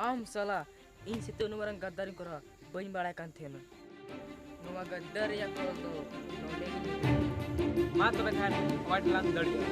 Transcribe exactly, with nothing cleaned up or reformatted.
ᱟᱢ ᱥᱟᱞᱟ, ᱤᱧ ᱥᱟᱛᱮ ᱩᱱᱟᱹᱜ ᱢᱟᱨᱟᱝ ᱜᱟᱫᱫᱟᱨᱤᱢ ᱠᱚᱨᱟᱣᱟ, ᱵᱟᱹᱧ ᱵᱟᱲᱟᱭ ᱠᱟᱱ ᱛᱟᱦᱮᱱᱟ᱾ ᱱᱚᱣᱟ ᱜᱟᱫᱫᱟᱨ ᱨᱮᱭᱟᱜ ᱠᱚᱨᱟᱣ ᱫᱚ ᱱᱚᱰᱮ ᱜᱮ᱾ ᱢᱟ ᱛᱚᱵᱮ ᱠᱷᱟᱱ, ᱚᱠᱚᱭ ᱴᱷᱮᱱ ᱞᱟᱝ ᱫᱟᱹᱲᱤᱜᱼᱟ?